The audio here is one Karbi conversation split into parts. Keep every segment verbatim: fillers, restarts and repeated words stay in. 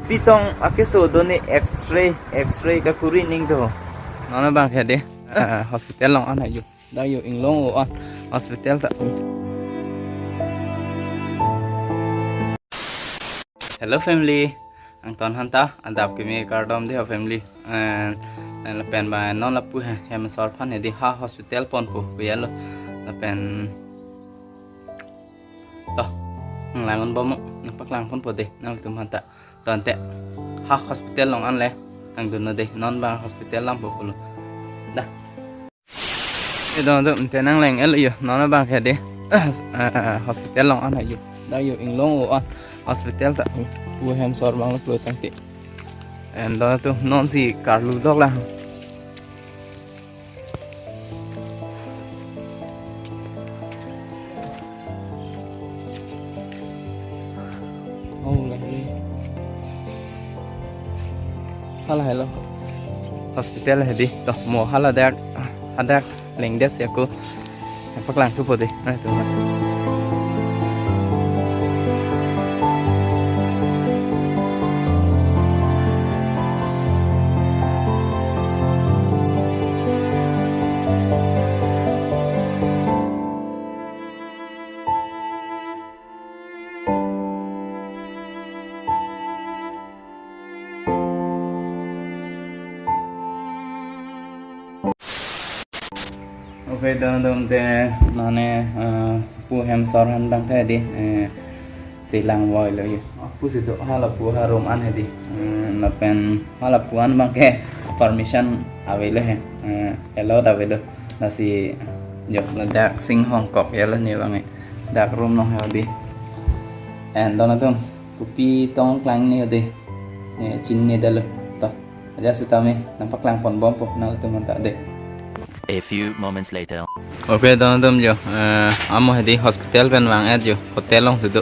Pitong akeso do ne X-ray, X-ray kakuri ning do. Non abang ke dei, eh, hospital along an hei yo. Dak yo inglong o an hospital ta. Hello family. Angton aphan ta adap kimi kardom dei ho family. Eh, eh, lapen ba non lapu he, hem asor aphan hedi ha hospital ponpo biyalo. Lapen to, nanglang-un bom, nangpaklang ponpo dei nangtum aphan ta. To ante ha hospital along an le nangdunnon dei, non abang hospital alam po pulo. Da. Ito to ante nangleng-el yo, non abang ke dei. Eh, hospital along an hei yo. Dak yo inglong o an hospital ta. Pu hem asor abang lo pulo tangte. And to nonsi karlu dok lang. Oh, lovely. Hala helo. Hospital hedi. To mo hala dak, hadak lengdet si ako. Paklang thupo dei. Nah, itu. Okay, dong dong te nane, eh, pu hem asor aphan abang ke dei, eh, si langvoi lo yo. Pu si do hala pu ha room an hedi. Eh, lapen hala pu an abang ke permission avelo he. Eh, allowed avelo. Lasi jok ladak singhong kok ya la ne abang e. Dak room along he dei. And dong atum kopi tong klang ne dei. Ne chinine detlo. To. Ajat sitame nangpaklang pon bompo nangtum aphan ta dei. A few moments later. Okay, dong atum yo. Eh, amo hedi hospital pen vang-et yo. Hotel along si do.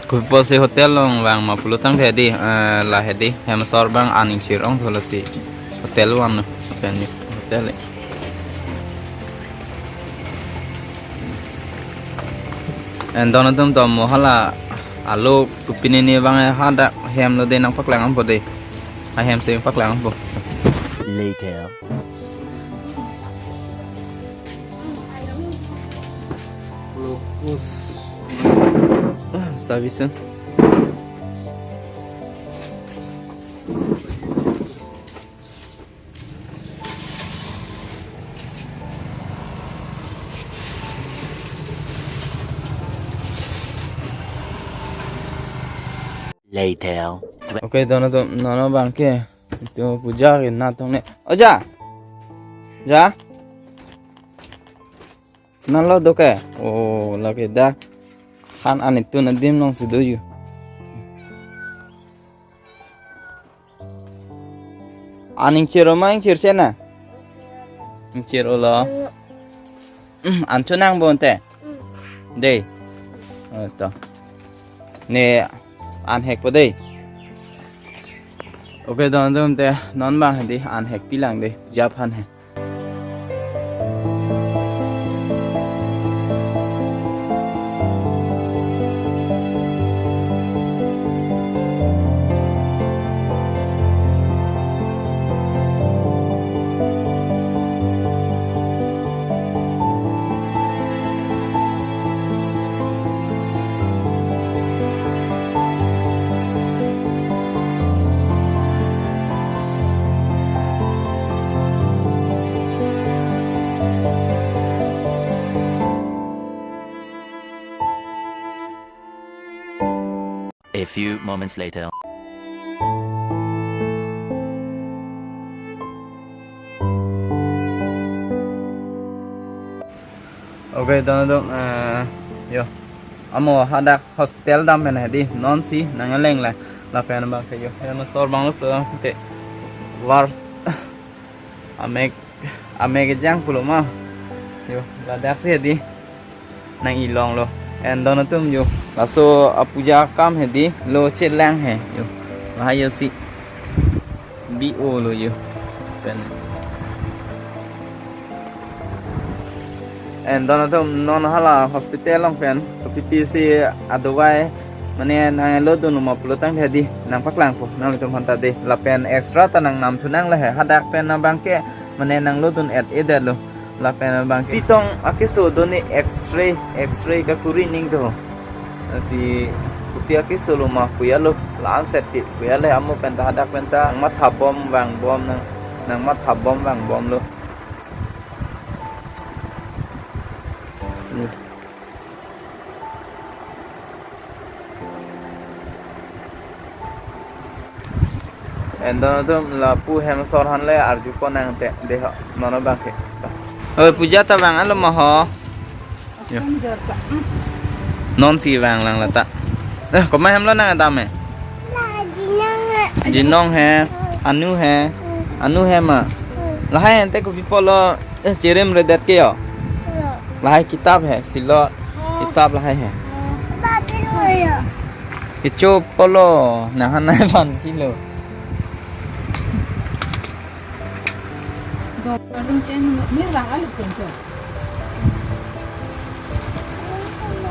Kopi apotsi hotel along vang ma pulo tangte hedi, eh, la hedi hem asor abang aning chir-ong tho lasi hotel vangnon pen yo hotel e. And dong atum to mo hala alo kopinini abang hadak hem lo dei, nangpaklang ponpo dei. Ahem si paklang ponpo. Later. Locus. Ah, service. Later. Okay, dong atum, non abang ke. Itu puja ke na tong ne. Oja. Ja. Nalo do ke. Oh, lake dak. Han an itu adim along si do yo. Aning chiro ma ingchir chena? Ingchir-olo. Mm, an chonang bo ante. Dei. Oh, to. Ne an hekpo dei. Okay, dong atum te non abang hedi an hekpi lang dei. Jap han he. A few moments later. Okay, dong dong, eh, yo. Amo hadak hospital dam pen hedi, non si nangleng lang. Lapen abang ke yo, ya no sor abang lo pulo tangte. War amek, amek kejang pulo ma. Yo, ladak si hedi. Nang-ilong lo. And dong atum yo. Laso apuja akam hedi lo chelang he yo. Lahai yo si. B O lo yo. Pen. And dong atum non hala hospital along pen. Kopi pi si adawai Mane nanglo dun ma pulotangte di nangpaklangpo nanglitum aphanta di. Lapen extra ta nangnam thu nang le he. Hadak pen abangke mane nanglo dun et edetlo. Lapen abangke pitong akeso do ne X-ray, X-ray kakuri ning do. Si kuti akeso lo ma puya lo, la-an set ti puya le amo pen ta hadak pen ta nangmathabom vangbom nang, nangmathabom vangbomlo. En don atum lapu hem asor aphan le arjupon nangte de ho, non abangke. Oi, puja ta vang alo ma ho. Yo. Non si vanglang lata. Eh, komat hemlo nangdam e? Jinong he, anu he, anu he ma. Lahai ante kopi pulo, eh, cheremredet ke yo. Lahai kitab he, silot. Kitab lahai he. Kecho pulo, nahan nai van kilo.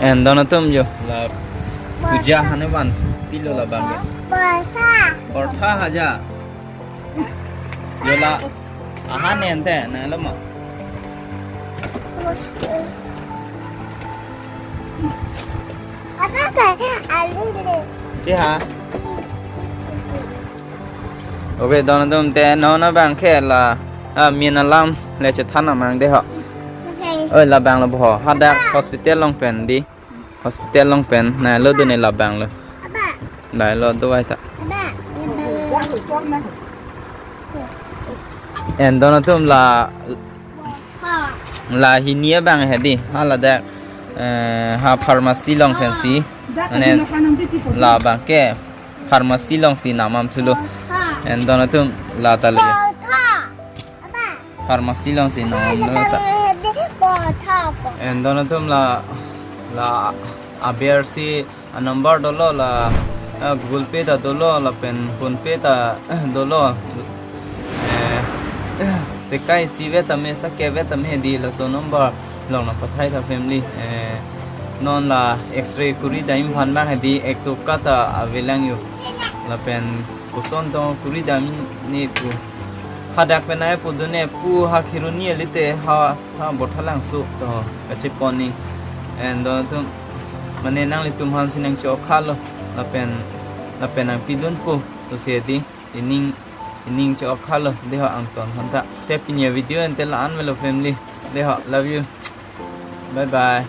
En don atum yo, la puja aphan ne vanpilo labang ke. Bortha. Bortha haja. Yo la, ahan ente, nanglo ma. Apa ke? Alin de. Di ha. Okay, don atum te non abangke la, ah, min alam le chethan amang de ho. Okay. Oi, labang lo bo ho. Hadak hospital along pen di. Hospital along pen nanglo dun ne labang lo. Apa? Nanglo do vai ta. Apa? En don atum la, la hini abang he di. Hala dak, eh, ha pharmacy along pen si. Mane labang ke pharmacy along si namam thulo. En don atum la ta le. Pharmacy along si namam lo ta. En don atum la, la aber si a number dolo la, ah, Google Pay ta dolo lapen PhonePe ta dolo. Eh, sekai isi vet tame, sake vet tame di laso number along nangpathai tha family. Eh, non la X-ray kuri dam aphan abang he di ek toka ta avelang yo. Lapen koson tong kuri dam ne pu. Hadak pen ai pu dun ne pu ha Kheroni alite ha, ha Bothalangso to kachepon ni. En don atum mane nanglitum aphan si nangchokha lo. Lapen, lapen nangpidunpo. To si di ining, ining chokha lo. De ho angton aphanta. Te pini avideo ante la-an melo family. De ho, love you. Bye bye.